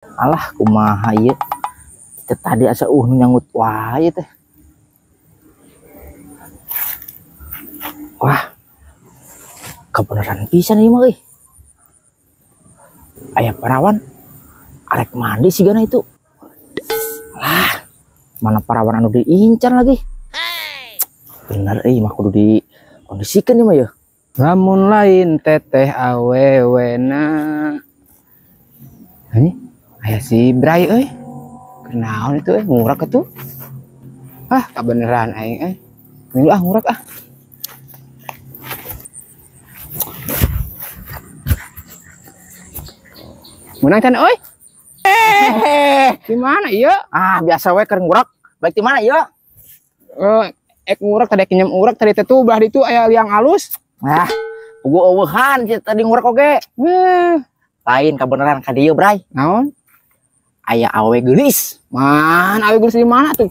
Alah kumaha ieu. Teh tadi asa nu nyangut wae teh. Wah. Kebenaran pisan ieu mah euy. Aya parawan arek mandi sigana itu. Lah, mana parawan anu diincar lagi. Bener euy mah kudu dikondisikeun ieu mah yeuh. Lamun lain teteh awewena. Ini aya si Bray euy. Kenaon itu euy ngurak atuh. Ah, kabeneran aing euy. Minggu ah ngurak ah. Menang can euy. Di mana ieu? Ah, biasa we keur ngurak. Baik di mana ieu? Ek ngurak tadi kinyam urak tadi teh tuh belah ditu aya liang alus. Nah, pugu eueuhan tadi ngurak oge. Lain kabeneran ka dieu, Bray. Naon? Aya awe geulis. Man, awe geulis di mana tuh?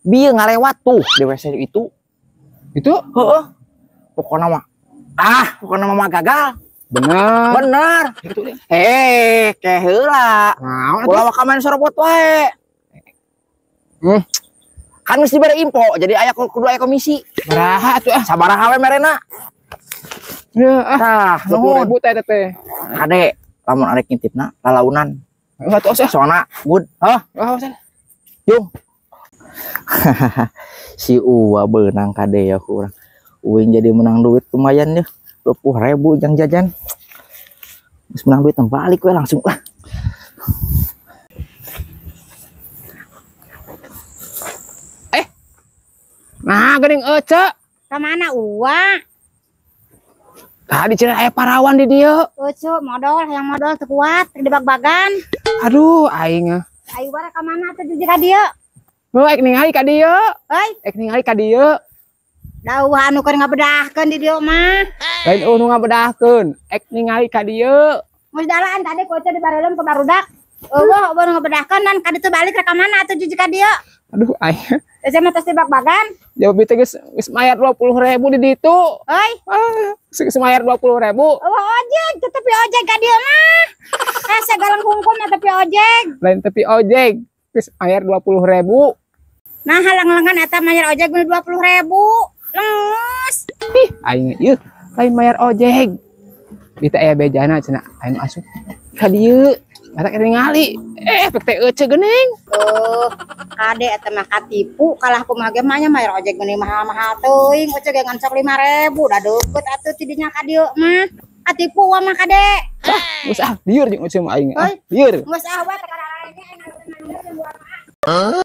Bieu ngalewat tuh di WC itu. Itu? Heeh. Pokona mah. Ah, pokona mah gagal. Bener. Bener. Itu deh. Ke heula. Naon atuh? Ulah waka main sorobot wae. Kan geus dibere info, jadi aya kudu aya komisi. Baraha atuh ah. Sabaraha we merena? Ya, ah. Tah, nuhun. 20.000 teh teh. Kade, lamun arek ngintipna lalaunan. Heuh atuh osah. Soalna good. Hah? Heuh osah. Jung. Si Uwa beunang kade ya ku urang. Uing jadi menang duit lumayan ya. 20.000 jang jajan. Geus menang duit balik we langsung lah. Nah, geuning ece. Ka mana Uwa? Tadi cenah aya parawan di dieu. Ece modal, yang modal teu kuat, di bag-bagan. Aduh, aing. Ayo bara ka mana teh jujur ka dieu? Heuh, ek ningali ka dieu. Euy, ek ningali ka dieu. Dauh anu keur ngabedahkeun di dieu mah. Lain eueuh nu ngabedahkeun, ek ningali ka dieu. Geus dalaan tadi ku ece dibareuleum ke barudak. Eueuh, eueuh nu ngabedahkeun dan ka ditu balik rek ka mana atuh jujur ka dieu? Aduh, aing. Ece mah tos di bag-bagan. Jawab teh geus mayar 20.000 di ditu. Euy. Ah, geus mayar 20.000. Eueuh ojek, tepi ojek ka dieu mah. Rasa galang hungkum mah tepi ojek. Lain tepi ojek, geus mayar 20.000. Nah, halang-halangan eta mayar ojek bener 20.000. Lemes. Ih, aing ieu lain mayar ojek. Di teh aya bejana cenah aing asup ka dieu. Mata ningali. Pek teh euceu geuning. Kade eta mah katipu kalah kumaha ge mah nya mayar ojek geuning mahal-mahal teuing. Euceu ge ngan sok 5.000 da deukeut atuh ti dinya ka dieu mah. Katipu wa mah kade. Ah, geus ah lieur jeung euceu mah aing. Ah, lieur. Geus ah we teh kararanya aing.